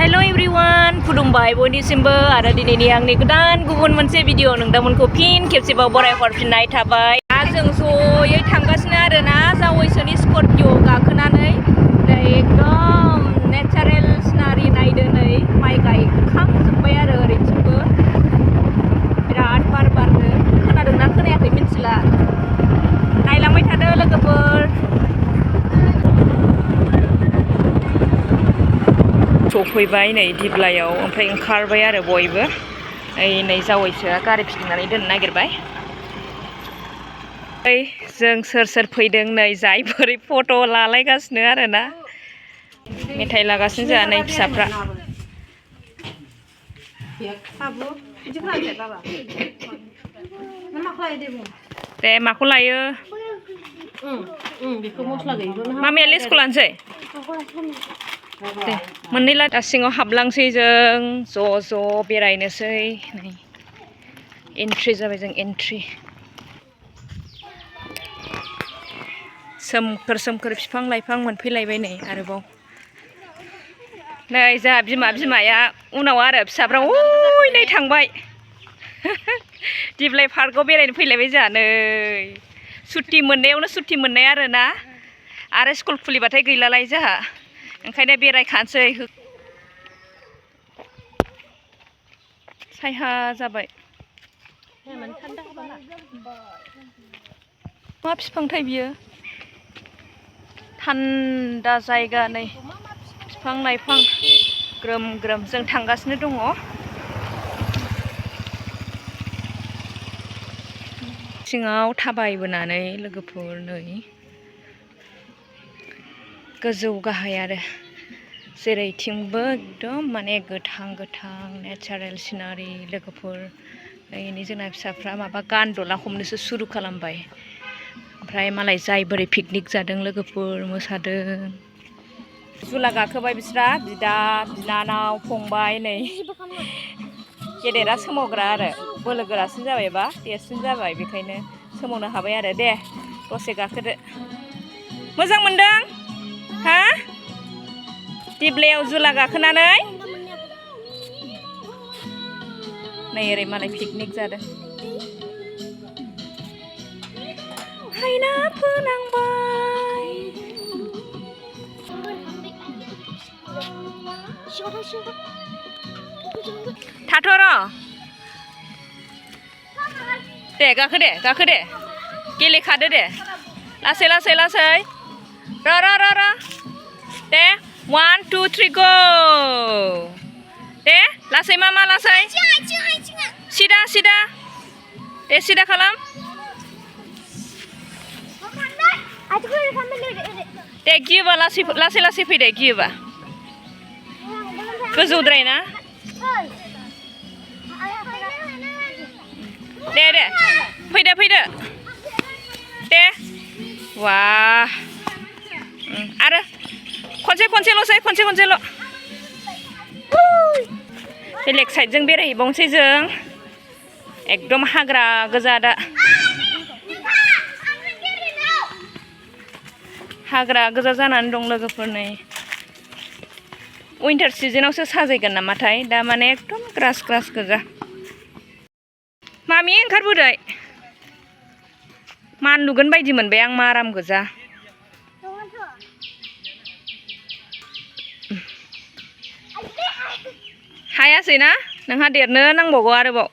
Hello everyone, खुलुमबाय बयनिसिमबो आरो दिनैनि आंनि गोदान गुबुन मोनसे भिडिअ नोंथांमोनखौ फिन खेबसेबाव बरायहरफिननाय थाबाय। दा जों जयै थांगासिनो आरोना जावैसोनि स्कर्पिय' गाखोनानै एकदम नेचारेल सिनारि नायदो नै माइ गायखांजोब्बाय आरो ओरैथिंबो बिराद बार बारदो खोनादोंना खोनायाखै मिथिला नायलांबाय थादो लोगोफोर। सफैबाय नै दिप्लायाव ओमफ्राय ओंखारबाय आरो बयबो नै जावैसोआ गारि फिदिंनानै दोननो नागिरबाय। जों सोर फैदों नै जायफोर फट' लालायगासिनो आरोना मेथाइ लागासिनो जोंहा नै फिसाफ्रा। दे माखौ लायो मामिया लेसखौ लानोसै दे मोननै दा सिङाव हाबलांसै जों ज' बेरायनोसै नै एन्ट्रि जाबाय जों एन्ट्रि। सोमखोर बिफां लाइफां मोनफैलायबाय नै आरोबाव नै जोंहा बिमाया उनाव आरो फिसाफ्रा ओइ नै थांबाय दिप्लाइ पार्कआव बेरायनो फैलायबाय जोंहा नै सुटि मोननायावनो सुटि मोननाय आरोना आरो स्कुल खुलिबाथाय गैलालाय जोंहा ओंखायनो बेरायखानोसै। सायहा जाबाय मा बिफांथाय बियो थान्दा जायगा नै बिफां लाइफां ग्रोम जों थांगासिनो दङ। सिङाव थाबायबोनानै लोगोफोर नै गोजौ गाहाय आरो जेरैथिंबो एकदम माने गोथां नेचारेल सिनारि लोगोफोर नै जोंना फिसाफ्रा माबा गान्दला हमनोसो सुरु खालामबाय ओमफ्राय मालाय जाय बोरै पिकनिक जादों लोगोफोर मोसादों। झुला गाखोबाय बिस्रा बिदा बिनानाव फंबाय नै गेदेरा सोमावग्रा आरो बोलो गोरासिन जाबायबा देरसिन जाबाय बेखायनो सोमावनो हाबाय आरो दे दसे गाखोदो। मोजां मोनदों हा दिप्लायाव झुला गाखोनानै नै ओरै मालाय पिकनिक जादों। हायना फोनांबाय थाथ' र' दे गाखो दे गेलेखादो दे लासै र' दे 1 2 3 गो दे लासै मामा लासै सिदा दे सिदा खालाम दे गियोबा लासै फैदे गियोबा गोजौद्राय ना दे फैदो दे वा आरो खनसेल' बेलेग साइडजों बेरायहैबावनोसै जों एकदम हाग्रा गोजा दा हाग्रा गोजा जानानै दं लोगोफोर नै उइन्टार सिजोनावसो साजायगोन नामाथाय दा माने एकदम ग्रास गोजा। मामि ओंखारबोदो मान नुगोन बायदि मोनबाय आं माराम गोजा। हायासै ना नोंहा देरनो नांबावगौ आरोबाव।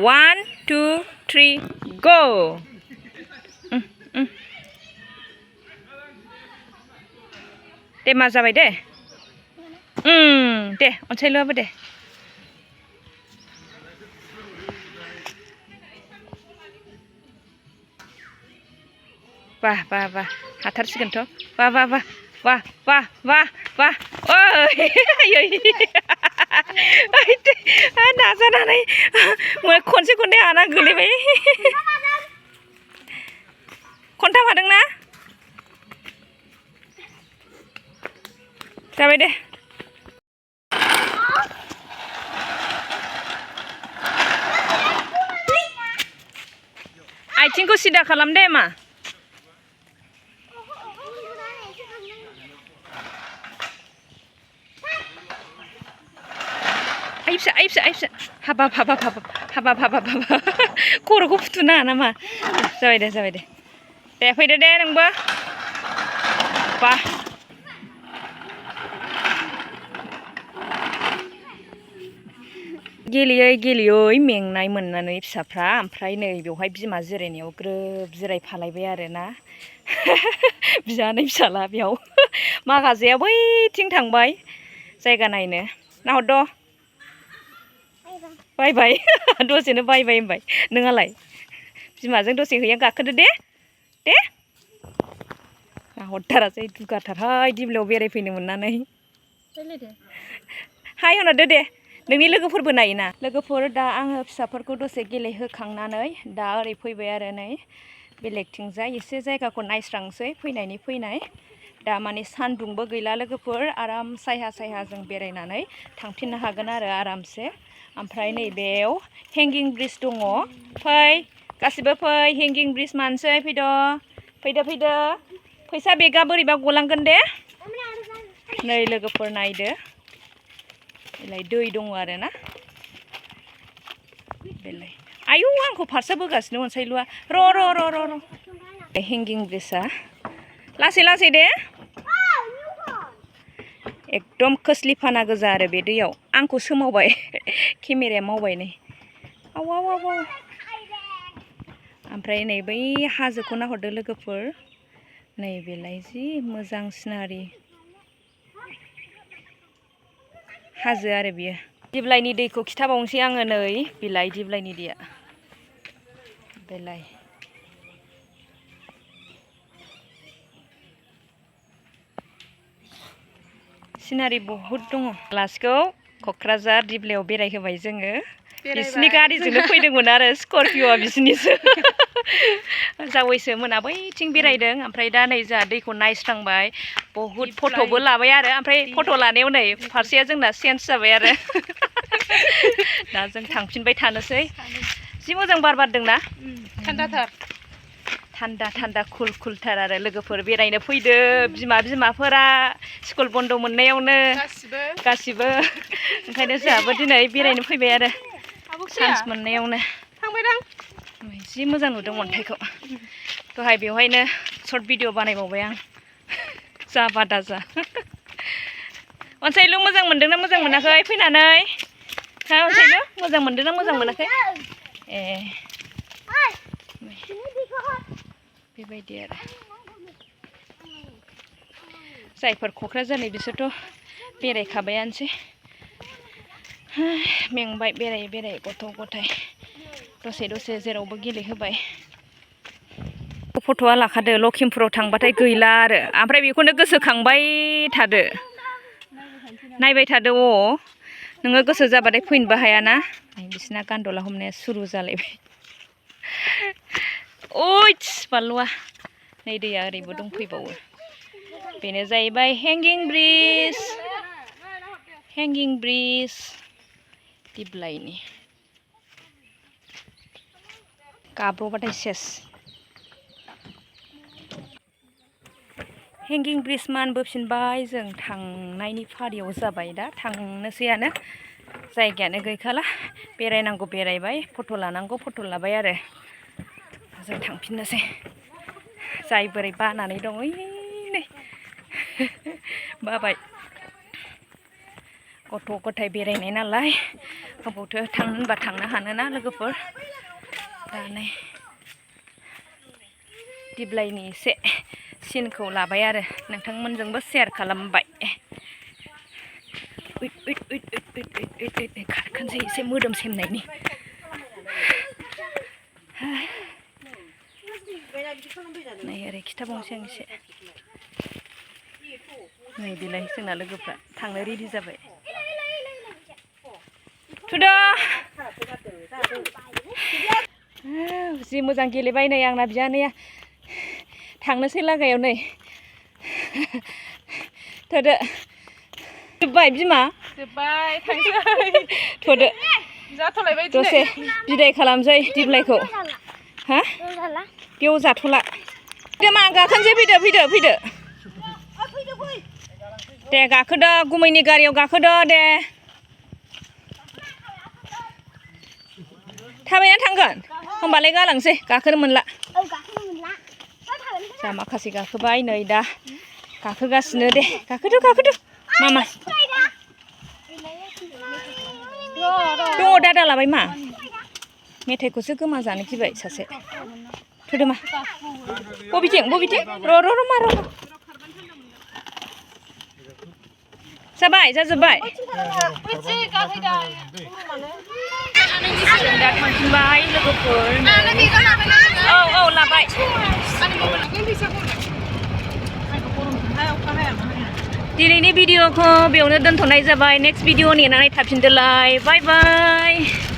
One, 2, 3 go दे मा जाबाय दे दे अनसायलुआबो दे वाह हाथारसिगोनथ' वाह ओइ नाजानानै खनसे आना गोलैबाय खनथाम हादोंना जाबाय दे आथिंखौ सिदा खालाम दे मा फिसा हाबाब खर'खौ फुथुनो नाङा नामा जाबाय दे फैदो दे नोंबो बा गेलेयै मेंनाय मोननानै फिसाफ्रा ओमफ्राय नै बेवहाय बिमा जिरायनायाव ग्रोब जिरायफालायबाय आरोना बियानै फिसाला बेयाव माखासेया बैथिं थांबाय जायगा नायनो नाहरद' बाय दसेनो बाय होनबाय नोंहालाय बिमाजों दसे हैया गाखोदो दे नाहरथारासै दुगाथारहाय दिब्लायाव बेरायफैनो मोननानै हाय होनहरदो दे नोंनि लोगोफोरबो नायोना लोगोफोर दा आङो फिसाफोरखौ दसे गेलेहोखांनानै दा ओरै फैबाय आरो नै बेलेगथिंजाय एसे जायगाखौ नायस्रांसै फैनाय दा माने सान्दुंबो गैला लोगोफोर आराम सायहा जों बेरायनानै थांफिननो हागोन आरो आरामसे ओमफ्राय नैबेयाव हेंगिं ब्रिज दङ फै गासिबो फै हेंगिं ब्रिज मानसै फैदो फैसा बेगा बोरैबा गलांगोन दे नै लोगोफोर नायदो बेलाय दै दङ आरो ना बेलाय आयौ आंखौ फारसा बोगासिनो अनसायलुआ र' हेंगिं ब्रिजआ लासै दे एकदम खोस्लिफाना गोजा आरो बे दैयाव आंखौ सोमावबाय केमेराया मावबाय नै आव ओमफ्राय नै बै हाजोखौ नाहरदो लोगोफोर नै बेलाय जि मोजां सिनारि हाजो आरो बियो दिब्लाइनि दैखौ खिथाबावनोसै आङो नै बिलाइ दिब्लाइनि दैया बेलाय सिनारि बहुद दङ लास्टखौ क'क्राझार दिब्लायाव बेरायहोबाय जोङो बिसिनि गारिजोंनो फैदोंमोन आरो स्करपिअ'आ बिसिनिसो जावैसो मोना बैथिं बेरायदों ओमफ्राय दा नै जोंहा दैखौ नायस्रांबाय बहुद फट'बो लाबाय आरो ओमफ्राय फट' लानायाव नै फारसेया जोंना चेन्ज जाबाय आरो दा जों थांफिनबाय थानोसै जि मोजां बार बारदोंना थान्दा कुलथार आरो लोगोफोर बेरायनो फैदो बिमाफोरा स्कुल बन्द मोननायावनो गासिबो ओंखायनो जोंहाबो दिनै बेरायनो फैबाय आरो चान्स मोननायावनो जि मोजां नुदों अन्थाइखौ दहाय बेवहायनो सर्ट भिडिअ बानायबावबाय आं जाबा दाजा अनसायलु मोजां मोनदोंना मोजां मोनाखै फैनानै हा अनसायलु मोजां मोनदोंना मोजां मोनाखै ए बेबायदि आरो जायफोर क'क्राझारनि बिसोरथ' बेरायखाबायानोसै मेंबाय बेराय गथ' गथाय दसे जेरावबो गेलेहोबाय फट'आ लाखादो लखिमपुराव थांबाथाय गैला आरो ओमफ्राय बेखौनो गोसोखांबाय थादो नायबाय थादो नोङो गोसो जाबाथाय फैनोबो हायाना बिसिना गान्दला हमनाया सुरु जालायबाय ओइस बारल'आ नै दैया ओरैबो दंफैबावो बेनो जाहैबाय हेंगिं ब्रिज दिब्लाइनि गाब्र'बाथाय सेस हेंगिं ब्रिज बोफिनबाय जों थांनायनि फारियाव जाबाय दा थांनोसैयानो जायगायानो गैखाला बेरायनांगौ बेरायबाय फट' लानांगौ फट' लाबाय आरो जों थांफिननोसै जाय बोरै बानानै दं ओइ नै बाबाय गथ' गथाय बेरायनाय नालाय अबावथो थांनो होनबा थांनो हानोना लोगोफोर दा नै दिब्लाइनि एसे सिनखौ लाबाय आरो नोंथांमोनजोंबो शेयार खालामबाय खारखानसै एसे मोदोम सेमनायनि नै ओरै खिथाबावनोसै आं एसे नै बेलाय जोंना लोगोफ्रा थांनो रेडि जाबाय थुदो जि मोजां गेलेबाय नै आंना बियानैया थांनोसै लागायाव नै थोदो जोब्बाय बिमा थांसै थोदो जाथ'लायबाय दसे बिदाय खालामसै दिब्लाइखौ हा बेयाव जाथ'ला दे मा गाखोनोसै फैदो दे गाखोदो गुमैनि गारियाव गाखोदो दे थाबायना थांगोन होमबालाय गालांसै गाखोनो मोनला जा माखासे गाखोबाय नै दा गाखोगासिनो दे गाखोदो मामा दङ दादा लाबाय मा मेथाइखौसो गोमा जानो गिबाय सासे थुदो मा बबेथिं र' मा र' जाबाय जाजोब्बाय दा थांफिनबाय लोगोफोर औ लाबाय दिनैनि भिडिअखौ बेयावनो दोनथ'नाय जाबाय नेक्स्ट भिडिअ नेनानै थाफिनदोलाय बाय बाय